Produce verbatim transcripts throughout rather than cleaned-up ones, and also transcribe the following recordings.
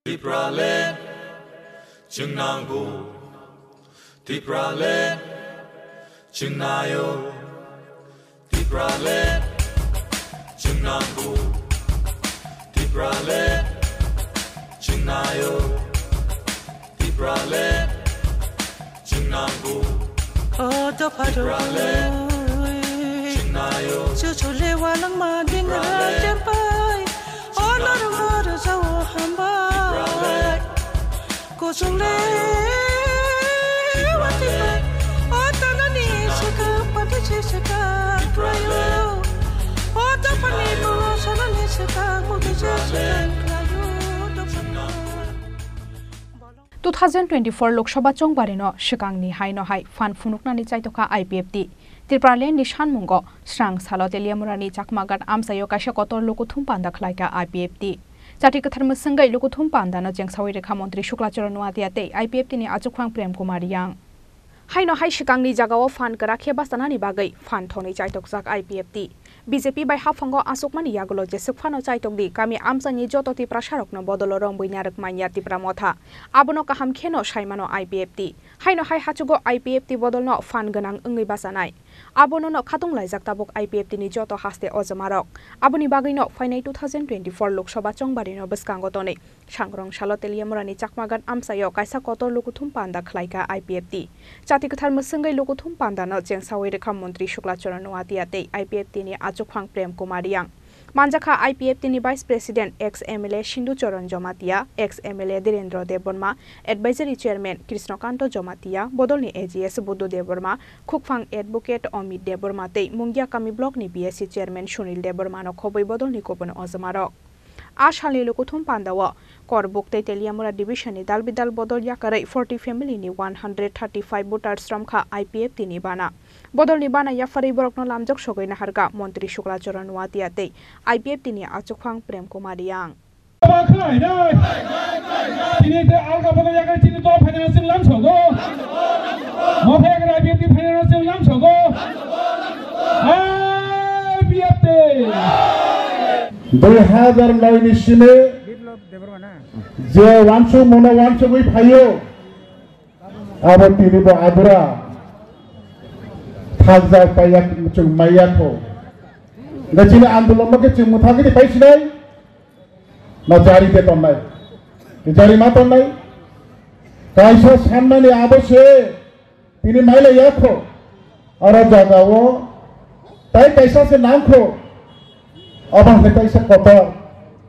Tipraland, chwng nango. Tipraland, chwng naio. Tipraland, chwng nango. Tipraland, chwng naio. Tipraland, chwng nango. O dopha Tipraland, roi. Chwng naio. Chuchu lewa langma dingra Tipraland, jampai. O norok norok sao hambai. Tipraland, kuchung le. Watwi bai. O tanani swkang pati se swkang khlaio. O dophani bulo sanani swkang mugi se swkang khlaio. Dophani. Two thousand twenty-four Lok Sabha chongbari no swkangni hai no hai phan phunuknani chaitokha I P F T. Tipraland ni sanmungo srang salo Teliamura ni Chakmaghat amchaio kaisa kotor lukuthum panda khlaikha I P F T. Chati kwthar mwswngwi lukuthum panda no chengsawi rwkha Montri Shukla Charan Noatia tei I P F T ni achukphang Prem Kumar Yang. Haino hai swkangni jagao phan kwrak khe bachanani bagwi phan thongwi chaitokjak I P F T. B J P bai haphango achukmani yagulo jeswk phano chaitokdi kami amchaini joto Tiprasarokno bodolo rombwi narwk manya Tipra Motha. Abono kaham kheno saimano I P F T. Haino hai hachugo I P F T bodolno phan gwnang wngwi bachanai. Abono no khatung laijak tabuk I P F T ni joto haste ojomarok. Aboni bagwino phainai two thousand twenty-four Lok Sabha chongbarino bwskango tonwi Sangrong salo Teliamurani Chakmaghat amchaio kaisa kotor lukuthum panda khlaikha I P F T. Chati kwthar mwswngwi lukuthum pandano chengsawi rwkha Montri Shukla Charan Noatia tei I P F T ni achukphang Prem Kumar Yang. Manjakha I P F T ni Vice President, ex M L A Sindhu Charan Jamatia, ex M L A Dhirendra Debbarma, Advisory Chairman Krishnakanto Jamatia, bodolni A G S Buddhu Debbarma, khukphang Advocate Amit Debbarma tei Mungiakami Block ni B S C Chairman Sunil Debbarma no khobwi bodolni kubun ojomarok. A salni lukuthum pandao Korbuk tei Teliamura division ni dalbidal bodol yakarwi forty family ni one hundred thirty-five voters romkha I P F T ni bana. Bodolni bana yapharwi borokno lamjok sogwi naharkha Montri Shukla Charan Noatia tei I P F T ni achukphang Prem Kumar Yang. Tini te alga bodol yakarwi tini to phaina sing lamsogo. Mo phaina I P F T phaina sing lamsogo. I P F T. Dui hazar noi ni sini je wansuk mono wansugwi phaio, abo tini bo abura thakjak paiya, chwng maiya kho. Nga chini andolon no khe chwng mwthagwi de paisinai, na jari de tonnai, jari ma tonnai. Kaisa sanmani abo se tini maila yakho, aro jagao tai kaisa se nangkho, abo hai kaisa kotor.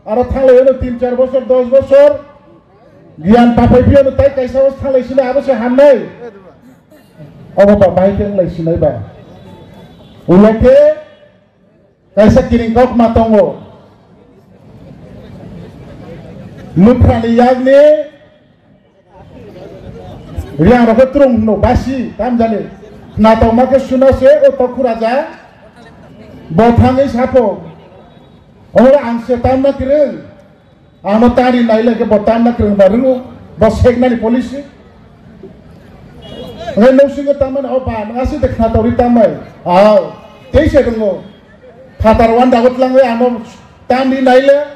Aro thalai ono tin char bosor, dos bosor, giyan papai phi ono tai kaisa o thalai sini abo se hamnai. Obo ba bai khe lai sinai ba. Ulo khe kaisa kiring kok ma tongo. Nukhrani yakni Riang rok khe twrwng hwno basi tamjani. Khnatok ma khe suna se o tokhura ja. Bo thangwi sapho. Oro ang se tamna kwrwng. Ano tari nailai khe bo tamna kwrwng ba rwngo. Bo seknani policy. Ngai nousingo tamani o ba nang aswk de khnatok ri tambai. Aw. Tei se rwngo. Phatar wanda o tlangwi ano tamni naile.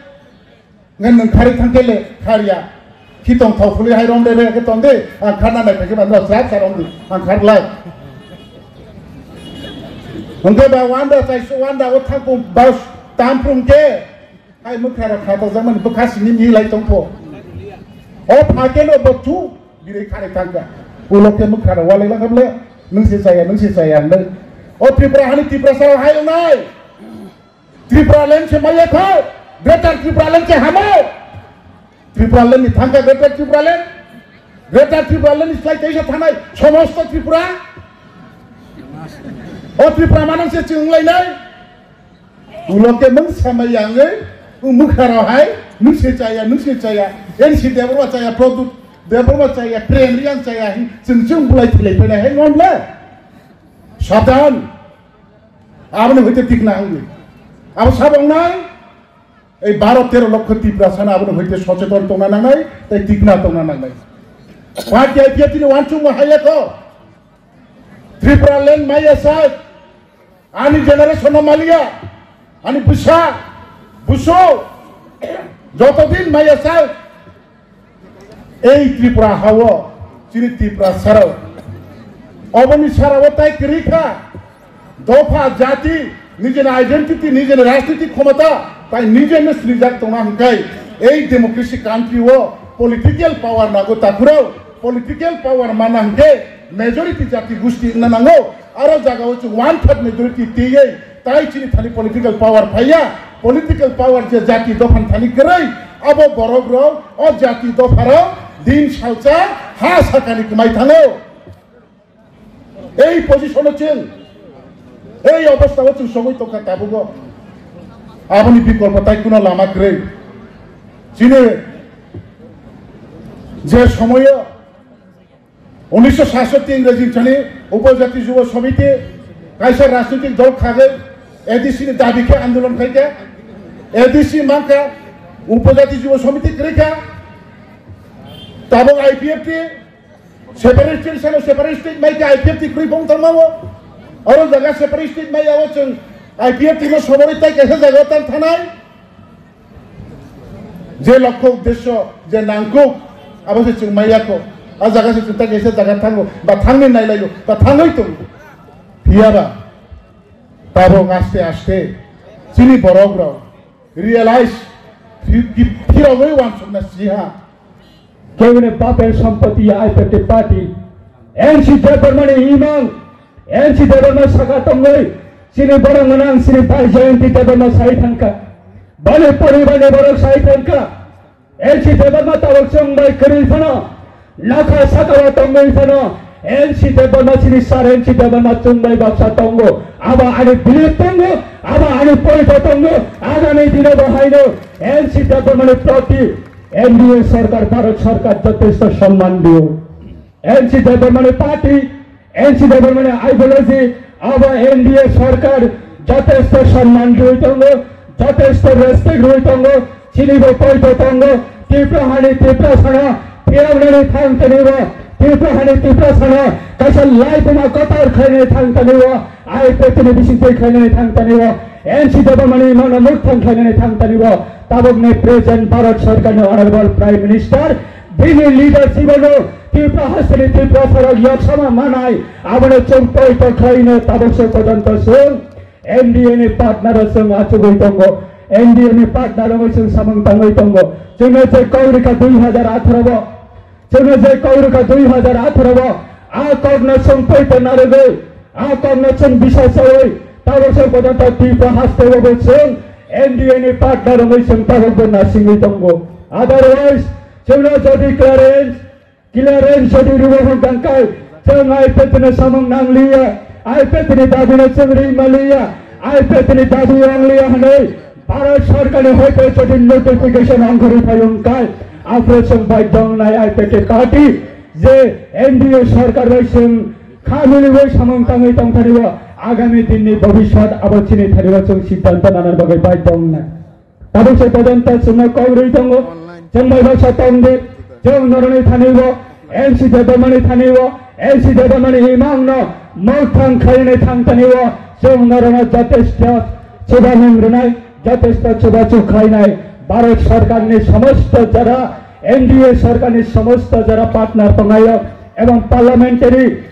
Ngan nang khari thangkele kharia. Khitong thau khuli hai rom rebe ke tonde, ang kharna nai phai ke bandra srap sa rom di, ang khar lai. Hwnkhe ba wanda chai su wanda o thangkung bas tam phung ke. Hai mukha ra kha to jamani bukha sini mi lai tong pho. O pha ke no bo chu, biri khari thangka. Ulo ke mukha ra walai la kable, nung se chaya, nung se chaya, nung. O Tripura hani Tripura sa hai nai. Tripura land se maya kho, Greater Tripura land se hamo. Tripura land ni thangka Greater Tripura land. Greater Tripura land ni slai teisa thanai somosto Tripura. O Tripura manang se chwng lai nai. Ulo ke mung samai yang e, u mukha ro hai, nung se chaya, nung se chaya. N C Debbarma chaya, Pradyut Debbarma chaya, Prem Reang chaya, hi, chwng chwng bulai thilai phainai hai ngom le. Satan. Aboni hoite tikna wngwi. Abo sabo wngnai, ei baro tero lokho Tiprasano aboni hoite socheton tongna nangnai, tei tikna tongna nangnai. Party I P F T ni uansukma hai ekho. Tripura land maya sai, ani generation no maliya, ani bwsa, busu, joto din maya sai, Ei Tripura hao chini Tripura sarao oboni sarao tai kwrwi kha. Dopha, jati, nijeni identity, nijeni rajnitik khomota tai nijeni srijak tongna hwnkhe ei democracy country o political power nago takhurao, political power mana hwnkhe majority jati gusti wngna nango. Aro jagao chwng one third majority twiwi tai chini thani political power phaiya. Political power je jati dophani thani kwrwi, abo borok rok o jati dopha rok din salsa ha sakani kwmai thango. Ei position o chwng, ei obostha o chwng sogwi tongkha tabugo. Aboni bikolpo tai kuno lama kwrwi. Chini je somoyo unisho sasoti Ingraji thani Upojati Jubo Samiti kaisa rajnitik dol khagwi A D C ni dabi khe andolon khaikha. A D C mankha, Upojati Jubo Samiti kwrwikha. Tabuk I P F T separate state sano separate state mai khe I P F T kwrwi bong tangmao. Oro jaga separate state mai yago chwng I P F T no soborwi tai kaisa jaga tan thanai. Je lokho uddesyo, je nangkuk, abo se chwng maya kho. A jaga se chwng ta kaisa jaga thango, ba thangni nailaio, ba thangwi tongo. Phiyaba, tabuk aste aste chini borok rok realize phi-, phi-, phirogwi wansukna siha. Kebini bapel sompoti ya I P F T party. N C Debbarmani imang, N C Debbarma saka tongwi, chini borok gwnang, chini bai Jayanti Debbarma sai thangkha. Bani poribarni borok sai thangkha. N C Debbarma tabuk chwng bai kwrwi phano, nokha sakao tongwi phano, N C Debbarma chini sir N C Debbarma chwng bai baksa tongo. Abo ani belief tongo, abo ani poito tongo. Agami dino bo haino N C Debbarmani proti N D A sarkar, Bharat sarkar jotesto somman dio. N C Debbarmani party, N C Debbarmani ideology, abo N D A sarkar jotesto somman rwi tongo, jotesto respect rwi tongo, chini bo poito tongo, Tripura hani Tripura sana phiyoknani thang tanibo, Tripura hani Tripura sana kaisa laibuma kotor khlainani thang tanibo, I P F T ni bising twi khlainani thang tanibo, N C Debbarmani mano mukthang khlainani thang tanibo, tabukni present Bharat sarkarni honorable Prime Minister, bini leadership ano Tripura hasteni Tripura sarok yoksama manai, abono chwng poito khlaino tabuk se pojonto chwng N D A ni partner o chwng achugwi tongo, N D A ni partner o chwng samung tangwi tongo. Chwngno je kok rikha dui hajar atharo o, chwngno je kok rikha dui hajar atharo o, a kokno chwng poito narwgwi, a kokno chwng bisa chawi, tabuk se pojonto Tripura hasteo bo chwng N D A ni partner wngwi chwng tabukbo nasingwi tongo. Otherwise, chwngno jodi clearance, clearance jodi rwwi hwn tangkhe, chwng I P F T no samung nangliya, I P F T ni dabi no chwng ri maliya, I P F T ni dabi wngliya hwnwi Bharat sarkarni hoito jodi notification ongkhorwi phai wngkhe, aphuru chwng baidhyo wngnai I P F T party je N D A sarkar bai chwng kha miliwi samung tangwi tongthani o agami dinni bhobishyot abo chini thani o chwng siddhanto nana bagwi baidhyo wngnai. Tabuk se pojonto chwngno kok rwi tongo, chwng bai baksa tongdi, chwng noroni thani o, N C Debbarmani thani o, N C Debbarmani imangno mokthang khainani thang thani o, chwng norokno jotesto chubaning rwnai, jotesto chubachu khlainai, Bharat sarkarni somosto jara, N D A sarkarni somosto jara partner tongnairok, ebong parliamentary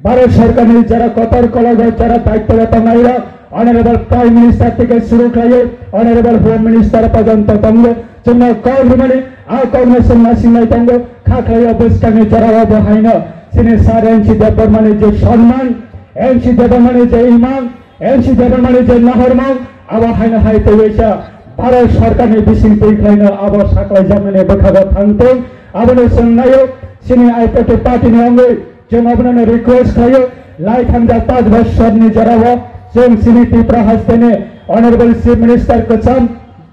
Bharat sarkarni jara kotor kolok bai jara daityo tongnai rok, Honorable Prime Minister theke suru khlaiwi Honorable Home Minister porjonto tongo. Chwngno kok rwmani a kokno chwng nasingnai tongo. Kha khlaiwi bwskangni jorao bo haino chini sir N C Debbarmani je sonman, N C Debbarmani je imang, N C Debbarmani je nahormang, abo haino hai twiwi sa Bharat sarkarni bising twi khlaino abo saklaijaknani bwkhago thangtong. Abono chwng naio chini I P F T party ni wngwi. Chwng abono request khlaio, lai thangjak panch bosorni jorao chwng chini Tripura hasteni Honorable Chief Minister kwcham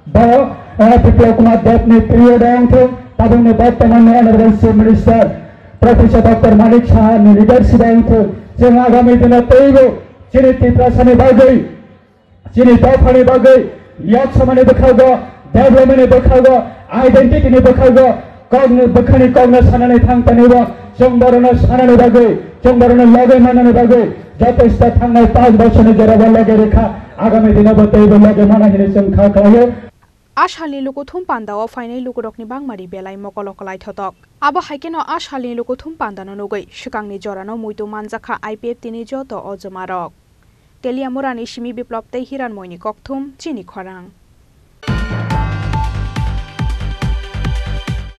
bo, eh, Biplab Kumar Deb ni period o wngthung, tabukni bortoman ni Honorable Chief Minister Professor Doctor Manik Saha ni leadership o wngthung, chwng agami dino teibo chini Tiprasani bagwi chini dophani bagwi, Lok Sabhani bwkhago, development ni bwkhago, identity ni bwkhago, kokni bwkhani kokno sanani thang tanibo, chwng borokno sanani bagwi, chwng borokno loge manani bagwi, joto sta thangnai panch bosorni jorabo loge rikha, agami dinobo teibo loge mana hinwi chwng kha khlaio. A salni lukuthum pandao phainai lukurokni bangmari belai mokolo kwlaithotok. Abo hai kheno a salni lukuthum pandano nugwi swkangni jorano muitu manjakha I P F T ni joto ojomarok. Teliamurani simi Biplop tei Hiranmoini kokthum chini khorang.